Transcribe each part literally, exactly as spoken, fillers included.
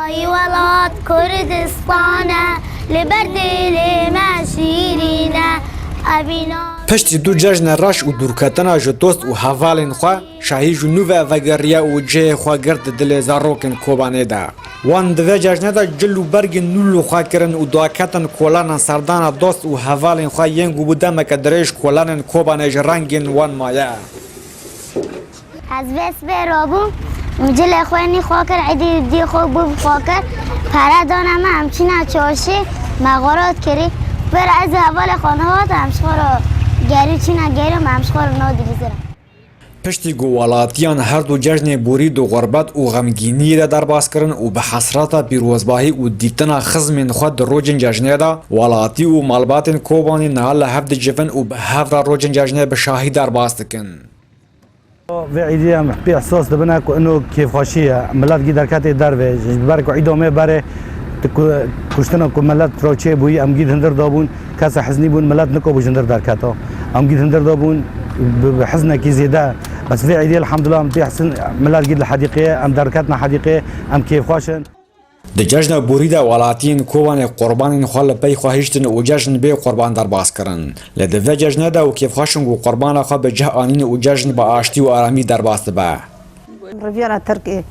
Ay welat Kurdistan e, li ber dilê me şîrîn e. Evîna Piştî du cejne reş û dûrketina ji dost û hevalên xwe, şahî ji nû ve vegeriye û cihê xwe girt di dilê zarokên Kobanê de. Wan di vê cejnê de cil û bergên nû li xwe kirin û daketin kolanan serdana dost û hevalên xwe yên ku bû demeke dirêj kolanên Kobanê ji rengên wan maye. Ez vê sibê rabûm, cilê xwe nî xwe kir, êdî dî xwe bû xwe kir. Pere dane me, em çîna çarşî, me xerat kirî. Pêra ez û hevalê xwe nehate, em ji xwe re gerî çîna gerî, em ji xwe re nadilîzire. Piştî ku welatiyan her du cejnê borî di xurbet û xemgîniyê de derbas kirin û bi hesreta pîrozbahî û dîtina xizmên xwe di rojên cejnê de, welatî û malbatên Kobanî niha li hev dicivin û bi hev re rojên cejnê bi şahî derbas dikin. Vê îdî em pê ihsas dibine ku ino kêfxweşî ye. Milet gî derketê derve. Ji ber ku îda me berê, tu ku, kuştina ku milet rewçê bûyî, em gî di hindir de bûn, kesa hiznî bûn, milet nikabû ji hindir derketa. Em gî di hindir de bûn, bi, bi hiznekî zêde. Bes vê îdî elhamdulillah em pê ihsin, milet gî li hedîqê ye, em derketine hedîqê, em kêfxweş in. Di cejna borî de welatiyên Kobanê qurbanên xwe li pey xwe hiştin û cejn bê qurban derbas kirin. Lê di vê cejnê de û kêfxweş in ku qurbana xwe bi cih anîn û cejn bi aştî û aramî derbas dibe. Riviyana Tirkê.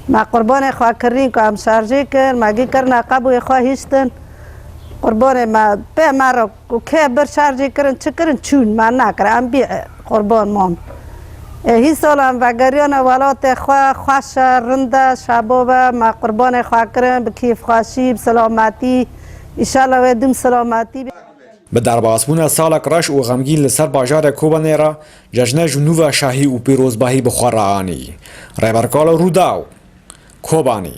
Me qurbanê xwe kirîn ku em şarjê kir, me gî kirina qebûyê xwe hiştin. Qurbanê me pê me re ku kê bir şarjê kirin, çi kirin, çûn, me nekir, em bî qurban man. Ê, hî sala em vegeriyana welatê xwe, xweş e, rind e, şebo be, me qurbanê xwe kirin, bi kêfxweşî, bi selametî. Înşallah wê dûm selametî be. Bi derbasbûna salek reş û xemgîn li ser bajarê Kobanê re, cejne ji nû ve şahî û pîrozbahî bi xwe re anî. Rêber Kalo, Rûdaw, Kobanî.